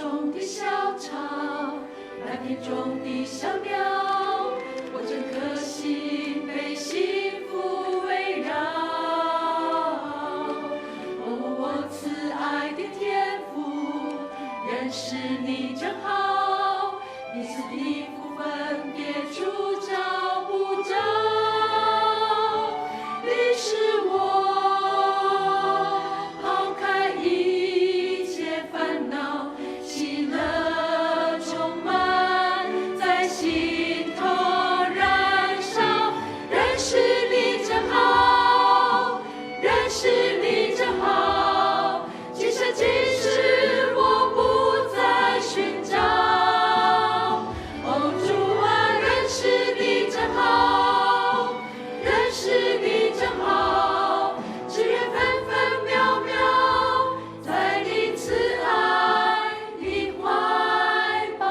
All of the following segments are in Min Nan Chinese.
中的小草，藍田中的小鳥，我這顆心被幸福圍繞。哦，我慈愛的天父，認識你真好，你賜的福分別處找不着，你使我拋開一切煩惱，喜樂充滿在心頭燃燒。認識你真好，認識你真好，今生今世我不再尋找。哦，主啊，認識你真好，認識你真好，只願分分秒秒在你慈愛的懷抱。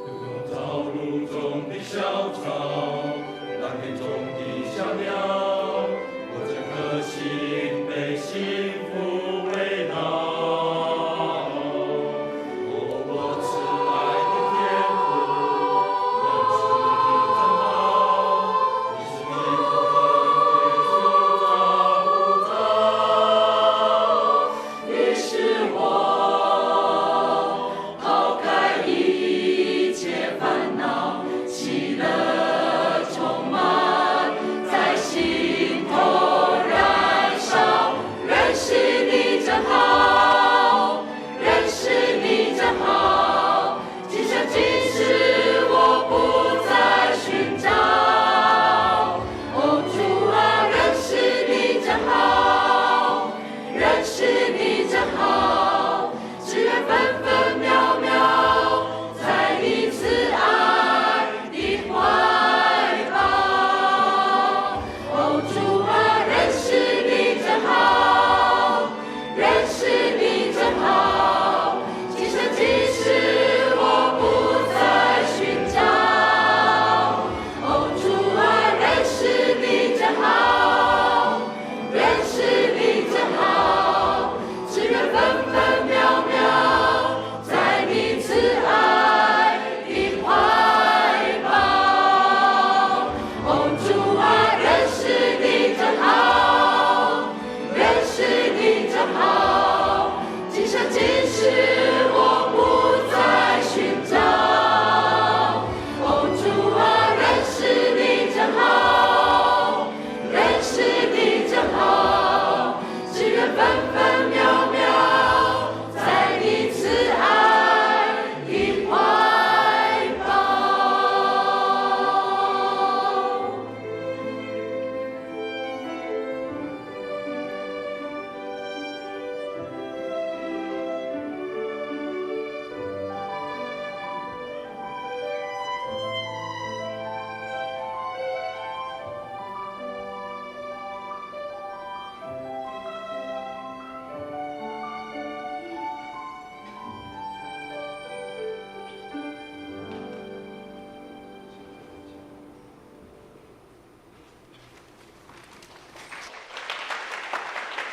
如同草廬中的小草，藍田中的小鳥。